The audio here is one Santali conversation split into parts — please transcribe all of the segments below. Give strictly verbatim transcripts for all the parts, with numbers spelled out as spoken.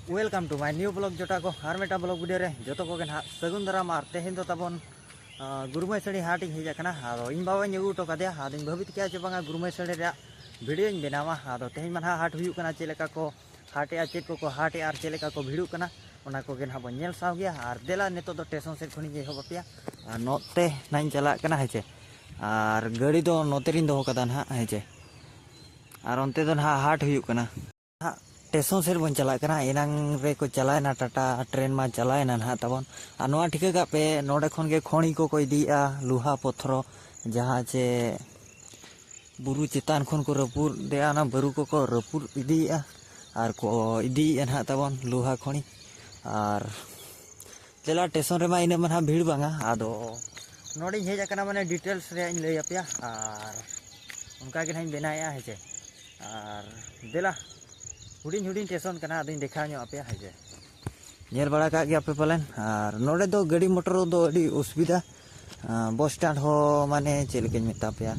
Welcome to my new vlog ᱡᱚᱴᱟ ᱠᱚ, ᱟᱨ ᱢᱤᱫᱴᱟᱝ vlog video ᱨᱮ ᱡᱚᱛᱚ ᱠᱚᱜᱮ ᱱᱟᱦᱟᱜ ᱥᱟᱹᱜᱩᱱ ᱫᱟᱨᱟᱢ᱾ ᱟᱨ ᱛᱮᱦᱮᱧ ᱫᱚ ᱛᱟᱵᱚᱱ ᱟᱸ, ᱜᱩᱨᱢᱟᱹᱭ ᱥᱟᱹᱲᱤ ᱦᱟᱴ ᱤᱧ ᱦᱮᱡ ᱟᱠᱟᱱᱟ᱾ ᱟᱫᱚ ᱤᱧ ᱵᱟᱵᱟᱧ ᱟᱹᱜᱩ ᱦᱚᱴᱚ ᱠᱟᱫᱮᱭᱟ᱾ ᱟᱫᱚᱧ ᱵᱷᱟᱹᱵᱤᱛ ᱠᱮᱜᱼᱟ ᱪᱮ ᱵᱟᱝᱟ ᱜᱩᱨᱢᱟᱹᱭ ᱥᱟᱹᱲᱤ ᱨᱮᱭᱟᱜ video ᱧ ᱵᱮᱱᱟᱣᱟ᱾ ᱟᱫᱚ ᱛᱮᱦᱮᱧ ᱢᱟ ᱱᱟᱦᱟᱜ ᱦᱟᱴ ᱦᱩᱭᱩᱜ ᱠᱟᱱᱟ, ᱪᱮᱫ ᱞᱮᱠᱟ ᱠᱚ ᱦᱟᱴᱮᱜᱼᱟ, ᱪᱮᱫ ᱠᱚᱠᱚ ᱦᱟᱴᱮᱜᱼᱟ ᱟᱨ ᱪᱮᱫ ᱞᱮᱠᱟ ᱠᱚ ᱵᱷᱤᱲᱚᱜ ᱠᱟᱱᱟ, ᱚᱱᱟ ᱠᱚᱜᱮ ᱱᱟᱦᱟᱜ ᱵᱚᱱ ᱧᱮᱞ ᱥᱟᱶ ᱜᱮᱭᱟ᱾ ᱟᱨ ᱫᱮᱞᱟ ᱱᱤᱛᱚᱜ ᱫᱚ ᱥᱴᱮᱥᱚᱱ ᱥᱮᱫ ᱠᱷᱚᱱᱤᱧ ᱮᱦᱚᱵ ᱟᱯᱮᱭᱟ᱾ ᱟᱨ ᱱᱚᱛᱮ ᱱᱟᱦᱟᱜ ᱤᱧ ᱪᱟᱞᱟᱜ ᱠᱟᱱᱟ, ᱦᱮᱸ ᱪᱮ᱾ ᱟᱨ ᱜᱟᱹᱰᱤ ᱫᱚ ᱱᱚᱛᱮ ᱨᱤᱧ ᱫᱚᱦᱚ ᱠᱟᱫᱟ ᱱᱟᱦᱟᱜ, ᱦᱮᱸ ᱪᱮ᱾ ᱟᱨ ᱚᱱᱛᱮ ᱫᱚ ᱱᱟᱦᱟᱜ ᱦᱟᱴ ᱦᱩᱭᱩᱜ ᱠᱟᱱᱟ᱾ ᱱᱟᱦᱟᱜ ᱥᱴᱮᱥᱚᱱ ᱥᱮᱫ ᱵᱚᱱ ᱪᱟᱞᱟᱜ ᱠᱟᱱᱟ᱾ ᱮᱱᱟᱝ ᱨᱮᱠᱚ ᱪᱟᱞᱟᱣᱮᱱᱟ ᱴᱟᱴᱟ ᱴᱨᱮᱱ ᱢᱟ, ᱪᱟᱞᱟᱣᱮᱱᱟ ᱱᱟᱦᱟᱜ ᱛᱟᱵᱚᱱ᱾ ᱟᱨ ᱱᱚᱣᱟ ᱴᱷᱤᱠᱟᱹ ᱠᱟᱜ ᱯᱮ, ᱱᱚᱰᱮ ᱠᱷᱚᱱ ᱜᱮ ᱠᱷᱚᱲᱤ ᱠᱚᱠᱚ ᱤᱫᱤᱭᱮᱫᱼᱟ, ᱞᱳᱦᱟ ᱯᱚᱛᱷᱨᱚ, ᱡᱟᱦᱟᱸ ᱪᱮ ᱵᱩᱨᱩ ᱪᱮᱛᱟᱱ ᱠᱷᱚᱱ ᱠᱚ ᱨᱟᱹᱯᱩᱫ ᱮᱫᱼᱟ, ᱚᱱᱟ ᱵᱟᱹᱨᱩ ᱠᱚᱠᱚ ᱨᱟᱹᱯᱩᱫ ᱤᱫᱤᱭᱮᱫᱼᱟ ᱟᱨ ᱠᱚ ᱤᱫᱤᱭᱮᱫᱼᱟ ᱱᱟᱦᱟᱜ ᱛᱟᱵᱚᱱ ᱞᱳᱦᱟ ᱠᱷᱚᱲᱤ᱾ ᱟᱨ ᱫᱮᱞᱟ, ᱥᱴᱮᱥᱚᱱ ᱨᱮᱢᱟ ᱤᱱᱟᱹᱜ ᱢᱟ ᱱᱟᱦᱟᱜ ᱵᱷᱤᱲ ᱵᱟᱝᱟ, ᱟᱫᱚ ᱱᱚᱰᱮᱧ ᱦᱮᱡ ᱟᱠᱟᱱᱟ ᱢᱟᱱᱮ details ᱨᱮᱭᱟᱜ ᱤᱧ ᱞᱟᱹᱭ ᱟᱯᱮᱭᱟ᱾ ᱟᱨ ᱚᱱᱠᱟ ᱜᱮ ᱱᱟᱦᱟᱜ ᱤᱧ ᱵᱮᱱᱟᱣᱮᱫᱼᱟ, ᱦᱮᱸ ᱪᱮ᱾ ᱟᱨ ᱫᱮᱞᱟ, ᱦᱩᱰᱤᱧ ᱦᱩᱰᱤᱧ ᱥᱴᱮᱥᱚᱱ ᱠᱟᱱᱟ, ᱟᱫᱚᱧ ᱫᱮᱠᱷᱟᱣ ᱧᱚᱜ ᱟᱯᱮᱭᱟ, ᱦᱮᱸ ᱪᱮ᱾ ᱧᱮᱞ ᱵᱟᱲᱟ ᱠᱟᱜ ᱜᱮᱭᱟ ᱯᱮ ᱯᱟᱞᱮᱱ᱾ ᱟᱨ ᱱᱚᱰᱮ ᱫᱚ ᱜᱟᱹᱰᱤ ᱢᱚᱴᱚᱨ ᱫᱚ ᱟᱹᱰᱤ ᱚᱥᱩᱵᱤᱫᱷᱟ᱾ ᱟᱸ, ᱵᱚᱥ ᱥᱴᱮᱱᱰ ᱦᱚᱸ ᱢᱟᱱᱮ ᱪᱮᱫ ᱞᱮᱠᱟᱧ ᱢᱮᱛᱟ ᱯᱮᱭᱟ,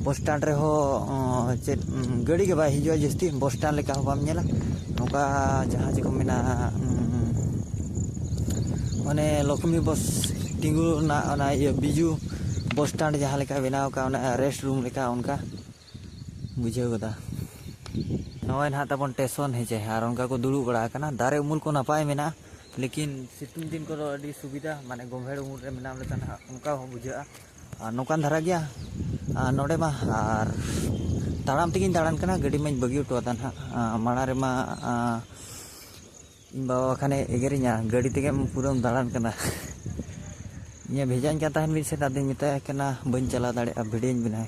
ᱵᱚᱥ ᱥᱴᱮᱱᱰ ᱨᱮᱦᱚᱸ, ᱚᱸ, ᱪᱮᱫ, ᱩᱸ, ᱜᱟᱹᱰᱤ ᱜᱮ ᱵᱟᱭ ᱦᱤᱡᱩᱜᱼᱟ ᱡᱟᱹᱥᱛᱤ, ᱵᱚᱥ ᱥᱴᱮᱱᱰ ᱞᱮᱠᱟ ᱦᱚᱸ ᱵᱟᱢ ᱧᱮᱞᱟ᱾ ᱱᱚᱝᱠᱟ ᱡᱟᱦᱟᱸ ᱪᱮᱫ ᱠᱚ ᱢᱮᱱᱟ, ᱩᱸ, ᱢᱟᱱᱮ ᱞᱚᱠᱷᱢᱤ ᱵᱚᱥ ᱛᱤᱸᱜᱩ ᱨᱮᱱᱟᱜ ᱚᱱᱟ ᱤᱭᱟᱹ ᱵᱤᱡᱩ ᱵᱚᱥ ᱥᱴᱮᱱᱰ ᱡᱟᱦᱟᱸ ᱞᱮᱠᱟ ᱵᱮᱱᱟᱣ ᱟᱠᱟᱫ, ᱚᱱᱟ ᱨᱮᱥᱴ ᱨᱩᱢ ᱞᱮᱠᱟ ᱚᱱᱠᱟ ᱵᱩᱡᱷᱟᱹᱣ ᱜᱚᱫᱟ᱾ ᱱᱚᱜᱼᱚᱭ ᱱᱟᱦᱟᱜ ᱛᱟᱵᱚᱱ ᱥᱴᱮᱥᱚᱱ, ᱦᱮᱸ ᱪᱮ, ᱟᱨ ᱚᱱᱠᱟ ᱠᱚ ᱫᱩᱲᱩᱵ ᱵᱟᱲᱟ ᱟᱠᱟᱱᱟ᱾ ᱫᱟᱨᱮ ᱩᱢᱩᱞ ᱠᱚ ᱱᱟᱯᱟᱭ ᱢᱮᱱᱟᱜᱼᱟ, ᱞᱮᱠᱤᱱ ᱥᱤᱛᱩᱝ ᱫᱤᱱ ᱠᱚᱫᱚ ᱟᱹᱰᱤ ᱥᱩᱵᱤᱫᱷᱟ, ᱢᱟᱱᱮ ᱜᱚᱢᱦᱮᱲ ᱩᱢᱩᱞ ᱨᱮ ᱢᱮᱱᱟᱢ ᱞᱮᱠᱟ ᱱᱟᱦᱟᱜ ᱚᱱᱠᱟ ᱦᱚᱸ ᱵᱩᱡᱷᱟᱹᱜᱼᱟ᱾ ᱟᱨ ᱱᱚᱝᱠᱟᱱ ᱫᱷᱟᱨᱟ ᱜᱮᱭᱟ᱾ ᱟᱨ ᱱᱚᱰᱮ ᱢᱟ, ᱟᱨ ᱛᱟᱲᱟᱢ ᱛᱮᱜᱮᱧ ᱫᱟᱬᱟᱱ ᱠᱟᱱᱟ, ᱜᱟᱹᱰᱤ ᱢᱟᱧ ᱵᱟᱹᱜᱤ ᱦᱚᱴᱚ ᱟᱫᱟ ᱱᱟᱦᱟᱜ᱾ ᱟᱨ ᱢᱟᱲᱟᱝ ᱨᱮᱢᱟ, ᱟᱨ ᱤᱧ ᱵᱟᱵᱟ ᱵᱟᱠᱷᱟᱱᱮ ᱮᱜᱮᱨᱤᱧᱟ, "ᱜᱟᱹᱰᱤ ᱛᱮᱜᱮᱢ ᱯᱩᱨᱟᱹᱢ ᱫᱟᱬᱟᱱ ᱠᱟᱱᱟ, ᱤᱧᱮ ᱵᱷᱮᱡᱟᱧ ᱠᱟᱱ ᱛᱟᱦᱮᱱ ᱢᱤᱫ ᱥᱮᱫ, ᱟᱫᱚᱧ ᱢᱮᱛᱟᱭ ᱠᱟᱱᱟ ᱵᱟᱹᱧ ᱪᱟᱞᱟᱣ ᱫᱟᱲᱮᱭᱟᱜᱼᱟ, ᱵᱷᱤᱰᱤᱭᱳᱧ ᱵᱮᱱᱟᱣᱟ᱾"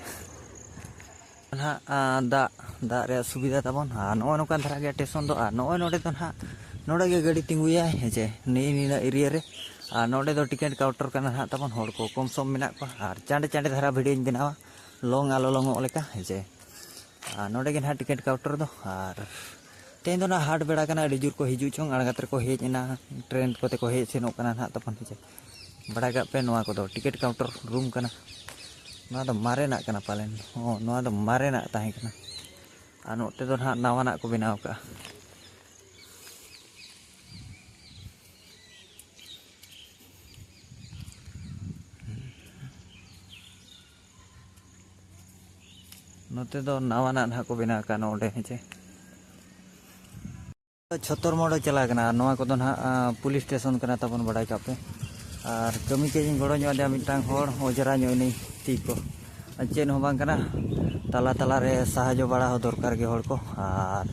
ᱱᱟᱦᱟᱜ, ᱟᱸ, ᱫᱟᱜ, ᱫᱟᱜ ᱨᱮᱭᱟᱜ ᱥᱩᱵᱤᱫᱷᱟ ᱛᱟᱵᱚᱱ᱾ ᱟᱨ ᱱᱚᱜᱼᱚᱭ ᱱᱚᱝᱠᱟᱱ ᱫᱷᱟᱨᱟ ᱜᱮᱭᱟ ᱥᱴᱮᱥᱚᱱ ᱫᱚ᱾ ᱟᱨ ᱱᱚᱜᱼᱚᱭ ᱱᱚᱰᱮ ᱫᱚ ᱱᱟᱦᱟᱜ, ᱱᱚᱰᱮ ᱜᱮ ᱜᱟᱹᱰᱤ ᱛᱤᱸᱜᱩᱭᱟᱭ, ᱦᱮᱸ ᱪᱮ, ᱱᱤᱭᱟᱹ ᱱᱤᱱᱟᱹᱜ ᱮᱨᱤᱭᱟ ᱨᱮ᱾ ᱟᱨ ᱱᱚᱰᱮ ᱫᱚ ᱴᱤᱠᱤᱴ ᱠᱟᱣᱩᱱᱴᱟᱨ ᱠᱟᱱᱟ ᱱᱟᱦᱟᱜ ᱛᱟᱵᱚᱱ, ᱦᱚᱲ ᱠᱚ ᱠᱚᱢ ᱥᱚᱢ ᱢᱮᱱᱟᱜ ᱠᱚᱣᱟ᱾ ᱟᱨ ᱪᱟᱸᱰᱮ ᱪᱟᱸᱰᱮ ᱫᱷᱟᱨᱟ ᱵᱷᱤᱰᱤᱭᱳᱧ ᱵᱮᱱᱟᱣᱟ, ᱞᱚᱝ ᱟᱞᱚ ᱞᱚᱝᱚᱜ ᱞᱮᱠᱟ, ᱦᱮᱸ ᱪᱮ᱾ ᱟᱨ ᱱᱚᱰᱮ ᱜᱮ ᱱᱟᱦᱟᱜ ᱴᱤᱠᱤᱴ ᱠᱟᱣᱩᱱᱴᱟᱨ ᱫᱚ᱾ ᱟᱨ ᱛᱮᱦᱮᱧ ᱫᱚ ᱱᱟᱦᱟᱜ ᱦᱟᱴ ᱵᱮᱲᱟ ᱠᱟᱱᱟ, ᱟᱹᱰᱤ ᱡᱳᱨ ᱠᱚ ᱦᱤᱡᱩᱜ ᱪᱚᱝ, ᱟᱬᱜᱟᱛ ᱨᱮᱠᱚ ᱦᱮᱡ ᱮᱱᱟ, ᱴᱨᱮᱱ ᱠᱚᱛᱮ ᱠᱚ ᱦᱮᱡ ᱥᱮᱱᱚᱜ ᱠᱟᱱᱟ ᱱᱟᱦᱟᱜ ᱛᱟᱵᱚᱱ, ᱦᱮᱸ ᱪᱮ᱾ ᱵᱟᱲᱟᱭ ᱠᱟᱜ ᱯᱮ, ᱱᱚᱣᱟ ᱠᱚᱫᱚ ᱴᱤᱠᱤᱴ ᱠᱟᱣᱩᱱᱴᱟᱨ ᱨᱩᱢ ᱠᱟᱱᱟ᱾ ᱱᱚᱣᱟ ᱫᱚ ᱢᱟᱨᱮᱱᱟᱜ ᱠᱟᱱᱟ ᱯᱟᱞᱮᱱ, ᱦᱚᱸ, ᱱᱚᱣᱟ ᱫᱚ ᱢᱟᱨᱮᱱᱟᱜ ᱛᱟᱦᱮᱸ ᱠᱟᱱᱟ᱾ ᱟᱨ ᱱᱚᱛᱮ ᱫᱚ ᱱᱟᱦᱟᱜ ᱱᱟᱣᱟᱱᱟᱜ ᱠᱚ ᱵᱮᱱᱟᱣ ᱠᱟᱜᱼᱟ᱾ ᱱᱚᱛᱮ ᱫᱚ ᱱᱟᱣᱟᱱᱟᱜ ᱱᱟᱦᱟᱜ ᱠᱚ ᱵᱮᱱᱟᱣ ᱠᱟᱜᱼᱟ ᱱᱚᱰᱮ, ᱦᱮᱸ ᱪᱮ᱾ ᱪᱷᱚᱛᱚᱨ ᱢᱳᱲ ᱪᱟᱞᱟᱣ ᱠᱟᱱᱟ, ᱟᱨ ᱱᱚᱣᱟ ᱠᱚᱫᱚ ᱱᱟᱦᱟᱜ, ᱟ, ᱯᱩᱞᱤᱥ ᱥᱴᱮᱥᱚᱱ ᱠᱟᱱᱟ ᱛᱟᱵᱚᱱ, ᱵᱟᱲᱟᱭ ᱠᱟᱜ ᱯᱮ᱾ ᱟᱨ ᱠᱟᱹᱢᱤ ᱠᱟᱹᱡ ᱤᱧ ᱜᱚᱲᱚ ᱧᱚᱜ ᱟᱫᱮᱭᱟ ᱢᱤᱫᱴᱟᱝ ᱦᱚᱲ, ᱚᱡᱽᱨᱟ ᱧᱚᱜ ᱮᱱᱟᱹᱧ ᱛᱤ ᱠᱚ᱾ ᱟᱨ ᱪᱮᱫ ᱦᱚᱸ ᱵᱟᱝ ᱠᱟᱱᱟ, ᱛᱟᱞᱟ ᱛᱟᱞᱟ ᱨᱮ ᱥᱟᱦᱟᱡᱽᱡᱚ ᱵᱟᱲᱟ ᱦᱚᱸ ᱫᱚᱨᱠᱟᱨ ᱜᱮ ᱦᱚᱲ ᱠᱚ᱾ ᱟᱨ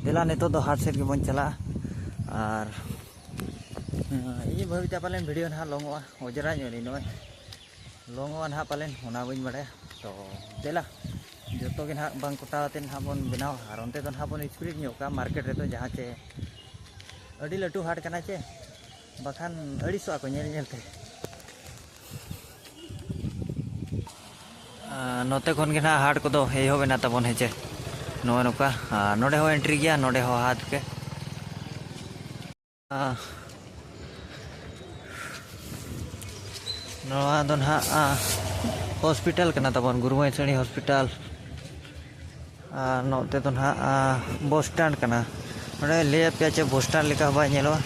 ᱫᱮᱞᱟ ᱱᱤᱛᱚᱜ ᱫᱚ ᱦᱟᱴ ᱥᱮᱫ ᱜᱮᱵᱚᱱ ᱪᱟᱞᱟᱜᱼᱟ᱾ ᱟᱨ, ᱦᱮᱸ, ᱤᱧ ᱵᱷᱟᱹᱵᱤᱛᱟ ᱯᱟᱞᱮᱱ ᱵᱷᱤᱰᱤᱭᱳ ᱱᱟᱦᱟᱜ ᱞᱚᱝᱚᱜᱼᱟ, ᱚᱡᱽᱨᱟ ᱧᱚᱜ ᱮᱱᱟᱹᱧ ᱱᱚᱜᱼᱚᱭ᱾ ᱞᱚᱝᱚᱜᱼᱟ ᱱᱟᱦᱟᱜ ᱯᱟᱞᱮᱱ, ᱚᱱᱟ ᱵᱟᱹᱧ ᱵᱟᱲᱟᱭᱟ᱾ ᱛᱚ ᱫᱮᱞᱟ, ᱡᱚᱛᱚ ᱜᱮ ᱱᱟᱦᱟᱜ ᱵᱟᱝ ᱠᱚᱴᱟᱣ ᱟᱛᱮ ᱱᱟᱦᱟᱜ ᱵᱚᱱ ᱵᱮᱱᱟᱣᱟ᱾ ᱟᱨ ᱚᱱᱛᱮ ᱫᱚ ᱱᱟᱦᱟᱜ ᱵᱚᱱ ᱥᱯᱤᱰ ᱧᱚᱜ ᱠᱟᱜᱼᱟ ᱢᱟᱨᱠᱮᱴ ᱨᱮᱫᱚ, ᱡᱟᱦᱟᱸ ᱪᱮ ᱟᱹᱰᱤ ᱞᱟᱹᱴᱩ ᱦᱟᱴ ᱠᱟᱱᱟ ᱪᱮ, ᱵᱟᱠᱷᱟᱱ ᱟᱹᱲᱤᱥᱚᱜᱼᱟ ᱠᱚ ᱧᱮᱞ ᱧᱮᱞ ᱛᱮ᱾ ᱟᱨ ᱱᱚᱛᱮ ᱠᱷᱚᱱ ᱜᱮ ᱱᱟᱦᱟᱜ ᱦᱟᱴ ᱠᱚᱫᱚ ᱮᱦᱚᱵ ᱮᱱᱟ ᱛᱟᱵᱚᱱ, ᱦᱮᱸ ᱪᱮ᱾ ᱱᱚᱜᱼᱚᱭ ᱱᱚᱝᱠᱟ, ᱟᱨ ᱱᱚᱰᱮ ᱦᱚᱸ ᱮᱱᱴᱨᱤ ᱜᱮᱭᱟ, ᱱᱚᱰᱮ ᱦᱚᱸ ᱦᱟᱴ ᱜᱮ᱾ ᱟᱦ, ᱱᱚᱣᱟ ᱫᱚ ᱱᱟᱦᱟᱜ, ᱟᱦ, ᱦᱚᱥᱯᱤᱴᱟᱞ ᱠᱟᱱᱟ ᱛᱟᱵᱚᱱ, ᱜᱩᱨᱩ ᱢᱚᱦᱮᱥᱟᱹᱲᱤ ᱦᱚᱥᱯᱤᱴᱟᱞ᱾ ᱟᱨ ᱱᱚᱛᱮ ᱫᱚ ᱱᱟᱦᱟᱜ, ᱟᱦ, ᱵᱚᱥ ᱥᱴᱮᱱᱰ ᱠᱟᱱᱟ᱾ ᱱᱚᱰᱮ ᱞᱟᱹᱭ ᱟᱯᱮᱭᱟ ᱪᱮ ᱵᱚᱥ ᱥᱴᱮᱱᱰ ᱞᱮᱠᱟ ᱦᱚᱸ ᱵᱟᱭ ᱧᱮᱞᱚᱜᱼᱟ᱾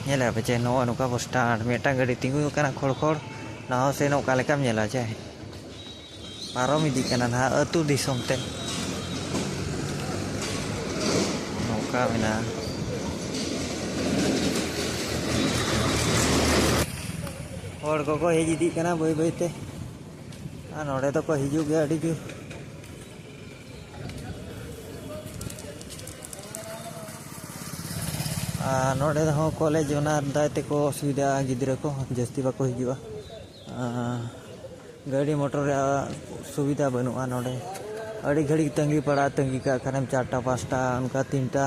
ᱧᱮᱞ ᱟᱯᱮ ᱪᱮ ᱱᱚᱜᱼᱚ ᱱᱚᱝᱠᱟ ᱵᱚᱥ ᱥᱴᱮᱱᱰ, ᱢᱤᱫᱴᱟᱝ ᱜᱟᱹᱰᱤ ᱛᱤᱸᱜᱩ ᱟᱠᱟᱱᱟ ᱠᱷᱚᱲ ᱠᱷᱚᱲ, ᱚᱱᱟ ᱦᱚᱸ ᱥᱮᱱᱚᱜ ᱚᱠᱟ ᱞᱮᱠᱟᱢ ᱧᱮᱞᱟ ᱪᱮ᱾ ᱯᱟᱨᱚᱢ ᱤᱫᱤᱜ ᱠᱟᱱᱟ ᱱᱟᱦᱟᱜ ᱟᱹᱛᱩ ᱫᱤᱥᱚᱢ ᱛᱮ᱾ ᱱᱚᱝᱠᱟ ᱢᱮᱱᱟᱜᱼᱟ᱾ ᱦᱚᱲ ᱠᱚᱠᱚ ᱦᱮᱡ ᱤᱫᱤᱜ ᱠᱟᱱᱟ ᱵᱟᱹᱭ ᱵᱟᱹᱭ ᱛᱮ᱾ ᱟᱨ ᱱᱚᱰᱮ ᱫᱚᱠᱚ ᱦᱤᱡᱩᱜ ᱜᱮᱭᱟ ᱟᱹᱰᱤ ᱡᱳᱨ᱾ ᱟᱨ ᱱᱚᱰᱮ ᱦᱚᱸ ᱠᱚᱞᱮᱡᱽ, ᱚᱱᱟ ᱫᱟᱭ ᱛᱮᱠᱚ ᱚᱥᱩᱵᱤᱫᱷᱟᱜᱼᱟ ᱜᱤᱫᱽᱨᱟᱹ ᱠᱚ, ᱡᱟᱹᱥᱛᱤ ᱵᱟᱠᱚ ᱦᱤᱡᱩᱜᱼᱟ᱾ ᱟᱨ ᱜᱟᱹᱰᱤ ᱢᱚᱴᱚᱨ ᱨᱮᱭᱟᱜ ᱥᱩᱵᱤᱫᱷᱟ ᱵᱟᱹᱱᱩᱜᱼᱟ ᱱᱚᱰᱮ᱾ ᱟᱹᱰᱤ ᱜᱷᱟᱹᱲᱤᱡ ᱛᱟᱺᱜᱤ ᱯᱟᱲᱟᱜᱼᱟ, ᱛᱟᱺᱜᱤ ᱠᱟᱜ ᱠᱷᱟᱱᱮᱢ ᱪᱟᱨᱴᱟ, ᱯᱟᱸᱪᱴᱟ, ᱚᱱᱠᱟ ᱛᱤᱱᱴᱟ,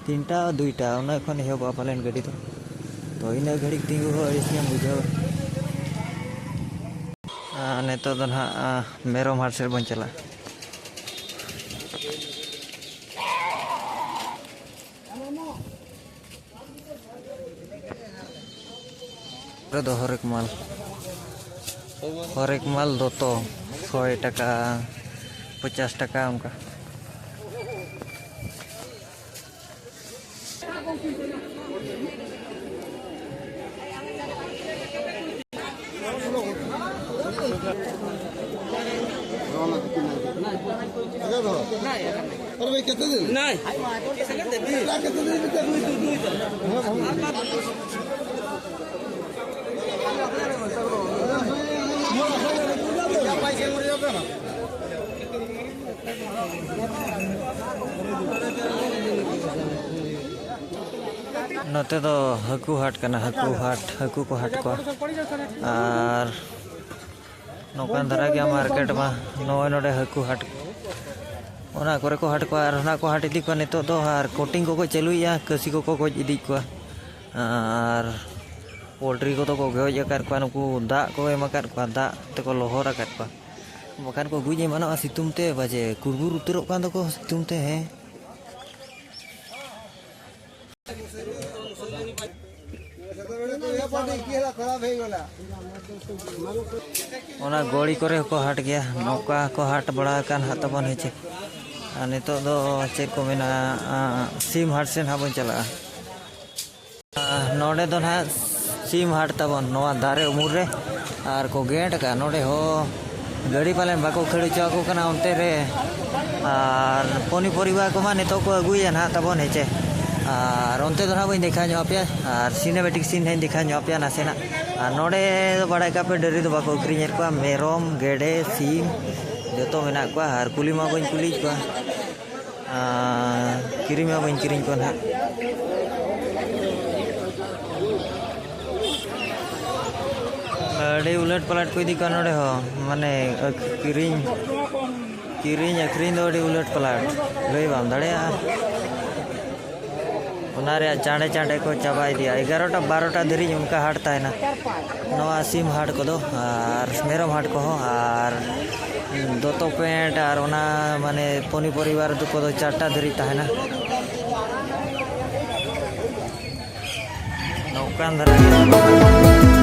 ᱛᱤᱱᱴᱟ, ᱫᱩᱭᱴᱟ, ᱚᱱᱟ ᱠᱷᱚᱱ ᱮᱦᱚᱵᱚᱜᱼᱟ ᱯᱟᱞᱮᱱ ᱜᱟᱹᱰᱤ ᱫᱚ᱾ ᱛᱚ, ᱤᱱᱟᱹᱜ ᱜᱷᱟᱹᱲᱤᱡ ᱛᱤᱸᱜᱩ ᱦᱚᱸ ᱟᱹᱲᱤᱥ ᱜᱮᱢ ᱵᱩᱡᱷᱟᱹᱣᱟ᱾ ᱟᱨ ᱱᱤᱛᱚᱜ ᱫᱚ ᱱᱟᱦᱟᱜ, ᱟ, ᱢᱮᱨᱚᱢ ᱦᱟᱴ ᱥᱮᱫ ᱵᱚᱱ ᱪᱟᱞᱟᱜᱼᱟ᱾ ᱨᱮᱫᱚ ᱦᱚᱨᱮᱠ ᱢᱟᱞ, ᱦᱚᱨᱮᱠ ᱢᱟᱞ ᱫᱚᱛᱚ ᱥᱚᱭ ᱴᱟᱠᱟ, ᱯᱚᱪᱟᱥ ᱴᱟᱠᱟ ᱚᱱᱠᱟ᱾ अरे भाई, कितने दिन? नहीं। कितने दिन? ᱱᱚᱛᱮ ᱫᱚ ᱦᱟᱹᱠᱩ ᱦᱟᱴ ᱠᱟᱱᱟ, ᱦᱟᱹᱠᱩ ᱦᱟᱴ, ᱦᱟᱹᱠᱩ ᱠᱚ ᱦᱟᱴ ᱠᱚᱣᱟ᱾ ᱟᱨ ᱱᱚᱝᱠᱟᱱ ᱫᱷᱟᱨᱟ ᱜᱮᱭᱟ ᱢᱟᱨᱠᱮᱴ ᱢᱟ᱾ ᱱᱚᱜᱼᱚᱭ ᱱᱚᱰᱮ ᱦᱟᱹᱠᱩ ᱦᱟᱴ, ᱚᱱᱟ ᱠᱚᱨᱮ ᱠᱚ ᱦᱟᱴ ᱠᱚᱣᱟ᱾ ᱟᱨ ᱚᱱᱟ ᱠᱚ ᱦᱟᱴ ᱤᱫᱤ ᱠᱚᱣᱟ ᱱᱤᱛᱚᱜ ᱫᱚ᱾ ᱟᱨ ᱠᱳᱴᱤᱝ ᱠᱚᱠᱚ ᱪᱟᱹᱞᱩᱭᱮᱫᱼᱟ, ᱠᱟᱹᱥᱤ ᱠᱚᱠᱚ ᱜᱚᱡ ᱤᱫᱤᱭᱮᱫ ᱠᱚᱣᱟ᱾ ᱟᱨ ᱯᱳᱞᱴᱨᱤ ᱠᱚᱫᱚ ᱠᱚ ᱜᱚᱡ ᱟᱠᱟᱫ ᱠᱚᱣᱟ, ᱱᱩᱠᱩ ᱫᱟᱜ ᱠᱚ ᱮᱢ ᱟᱠᱟᱫ ᱠᱚᱣᱟ, ᱫᱟᱜ ᱛᱮᱠᱚ ᱞᱚᱦᱚᱫ ᱟᱠᱟᱫ ᱠᱚᱣᱟ, ᱵᱟᱠᱷᱟᱱ ᱠᱚ ᱜᱚᱡ ᱮᱢᱟᱱᱚᱜᱼᱟ ᱥᱤᱛᱩᱝ ᱛᱮ᱾ ᱵᱟᱡᱮ ᱠᱩᱲᱵᱩᱨ ᱩᱛᱟᱹᱨᱚᱜ ᱠᱟᱱ ᱫᱚᱠᱚ ᱥᱤᱛᱩᱝ ᱛᱮ᱾ ᱦᱮᱸ, ᱚᱱᱟ ᱜᱚᱲᱤ ᱠᱚᱨᱮ ᱦᱚᱸᱠᱚ ᱦᱟᱴ ᱜᱮᱭᱟ᱾ ᱱᱚᱝᱠᱟ ᱠᱚ ᱦᱟᱴ ᱵᱟᱲᱟ ᱟᱠᱟᱱ ᱦᱟᱸᱜ ᱛᱟᱵᱚᱱ ᱦᱮᱸᱪᱮ᱾ ᱟᱨ ᱱᱤᱛᱚᱜ ᱫᱚ ᱪᱮᱫ ᱠᱚ ᱢᱮᱱᱟ, ᱟᱸ, ᱥᱤᱢ ᱦᱟᱴ ᱥᱮᱫ ᱦᱟᱸᱜ ᱵᱚᱱ ᱪᱟᱞᱟᱜᱼᱟ᱾ ᱟᱸ, ᱱᱚᱰᱮ ᱫᱚ ᱱᱟᱦᱟᱜ ᱥᱤᱢ ᱦᱟᱴ ᱛᱟᱵᱚᱱ ᱱᱚᱣᱟ ᱫᱟᱨᱮ ᱩᱢᱩᱞ ᱨᱮ᱾ ᱟᱨ ᱠᱚ ᱜᱮᱴ ᱟᱠᱟᱫᱼᱟ ᱱᱚᱰᱮ ᱦᱚᱸ᱾ ᱜᱟᱹᱰᱤ ᱯᱟᱞᱮᱱ ᱵᱟᱠᱚ ᱠᱷᱟᱹᱲ ᱦᱚᱪᱚ ᱟᱠᱚ ᱠᱟᱱᱟ ᱚᱱᱛᱮ ᱨᱮ᱾ ᱟᱨ ᱯᱚᱱᱤ ᱯᱚᱨᱤᱵᱟᱨ ᱠᱚᱢᱟ ᱱᱤᱛᱚᱜ ᱠᱚ ᱟᱹᱜᱩᱭᱟ ᱱᱟᱦᱟᱜ ᱛᱟᱵᱚᱱ ᱦᱮᱸᱪᱮ᱾ ᱟᱨ ᱚᱱᱛᱮ ᱫᱚ ᱱᱟᱦᱟᱜ ᱵᱟᱹᱧ ᱫᱮᱠᱷᱟᱣ ᱧᱚᱜ ᱟᱯᱮᱭᱟ᱾ ᱟᱨ ᱥᱤᱱᱮᱢᱮᱴᱤᱠ ᱥᱤᱱ ᱦᱟᱸᱜ ᱤᱧ ᱫᱮᱠᱷᱟᱣ ᱧᱚᱜ ᱟᱯᱮᱭᱟ ᱱᱟᱥᱮᱱᱟᱜ᱾ ᱟᱨ ᱱᱚᱰᱮ ᱫᱚ ᱵᱟᱲᱟᱭ ᱠᱟᱜ ᱯᱮ, ᱰᱟᱹᱝᱨᱤ ᱫᱚ ᱵᱟᱠᱚ ᱟᱹᱠᱷᱨᱤᱧᱮᱫ ᱠᱚᱣᱟ, ᱢᱮᱨᱚᱢ, ᱜᱮᱰᱮ, ᱥᱤᱢ ᱡᱚᱛᱚ ᱢᱮᱱᱟᱜ ᱠᱚᱣᱟ᱾ ᱟᱨ ᱠᱩᱞᱤ ᱢᱟ ᱵᱟᱹᱧ ᱠᱩᱞᱤᱭᱮᱫ ᱠᱚᱣᱟ᱾ ᱟᱨ ᱠᱤᱨᱤᱧ ᱢᱟ ᱵᱟᱹᱧ ᱠᱤᱨᱤᱧ ᱠᱚᱣᱟ ᱱᱟᱦᱟᱜ᱾ ᱟᱹᱰᱤ ᱩᱞᱟᱹᱴ ᱯᱟᱞᱟᱴ ᱠᱚ ᱤᱫᱤ ᱠᱚᱣᱟ ᱱᱚᱰᱮ ᱦᱚᱸ, ᱢᱟᱱᱮ, ᱟᱹᱠ-, ᱠᱤᱨᱤᱧ, ᱠᱤᱨᱤᱧ ᱟᱹᱠᱷᱨᱤᱧ ᱫᱚ ᱟᱹᱰᱤ ᱩᱞᱟᱹᱴ ᱯᱟᱞᱟᱴ, ᱞᱟᱹᱭ ᱵᱟᱢ ᱫᱟᱲᱮᱭᱟᱜᱼᱟ᱾ ᱚᱱᱟ ᱨᱮᱭᱟᱜ ᱪᱟᱸᱰᱮ ᱪᱟᱸᱰᱮ ᱠᱚ ᱪᱟᱵᱟ ᱤᱫᱤᱭᱟ᱾ ᱮᱜᱟᱨᱚᱴᱟ ᱵᱟᱨᱚᱴᱟ ᱫᱷᱟᱹᱨᱤᱡ ᱚᱱᱠᱟ ᱦᱟᱴ ᱛᱟᱦᱮᱱᱟ, ᱱᱚᱣᱟ ᱥᱤᱢ ᱦᱟᱴ ᱠᱚᱫᱚ ᱟᱨ ᱢᱮᱨᱚᱢ ᱦᱟᱴ ᱠᱚᱦᱚᱸ᱾ ᱟᱨ ᱫᱚᱛᱚ ᱯᱮᱱᱴ ᱟᱨ ᱚᱱᱟ, ᱢᱟᱱᱮ, ᱯᱚᱱᱤ ᱯᱚᱨᱤᱵᱟᱨ ᱫᱚ ᱠᱚᱫᱚ ᱪᱟᱨᱴᱟ ᱫᱷᱟᱹᱨᱤᱡ ᱛᱟᱦᱮᱱᱟ᱾ ᱱᱚᱝᱠᱟᱱ ᱫᱷᱟᱨᱟ ᱜᱮ᱾